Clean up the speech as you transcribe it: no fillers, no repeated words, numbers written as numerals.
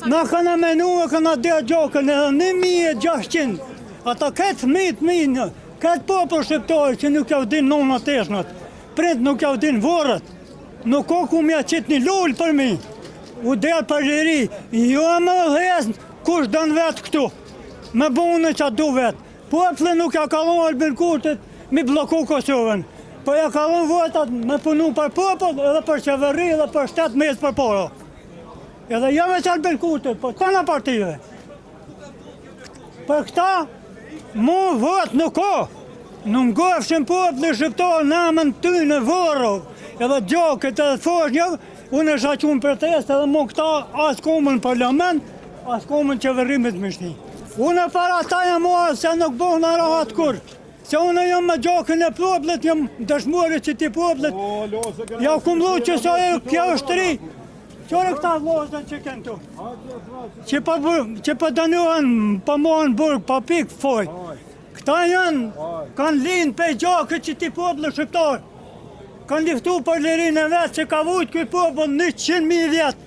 Na këna menu e këna dhe gjakën edhe 1600. Ata këtë fëmijët mi, këtë popull shqiptar që nuk jau din nonat teshnat, prind nuk jau din vorret, nuk ka ku m'ja qitë një lulë për mi, u del për liri, jo më dhes kush don vetë këtu, me bo unë që du vetë. Populli nuk ja ka dhonë Albin Kurtit mi blloku Kosovën, po ja ka dhonë votat me punu për popull edhe për qeveri edhe për shtet me ecë përpara. Edhe jo veç Albin Kurtit, po tana partive. Për këta, mu vot nuk ka. Nuk ngofshin populli shqiptar në emën tyne vorro, edhe gjakët edhe foshnjë, unë isha qu në protestë edhe mu këta as komën në parlament, as komën qeveri me të mishti. Unë për ata jam ardhë se nuk bohna rahat kur, se unë jam me gjakën e popullit, jam dëshmori që ti popullit, ja kum llu që sa e kjo është ri, Qore këta vllazën që kënë tu, që po, që po dënohen, po mohen burg, po pik foj. Këta janë, kanë lind pej gjakët që ti popull shqiptar. Kanë liftu për lirinë e vetë që ka vujtë ky popull 100.000 vjetë.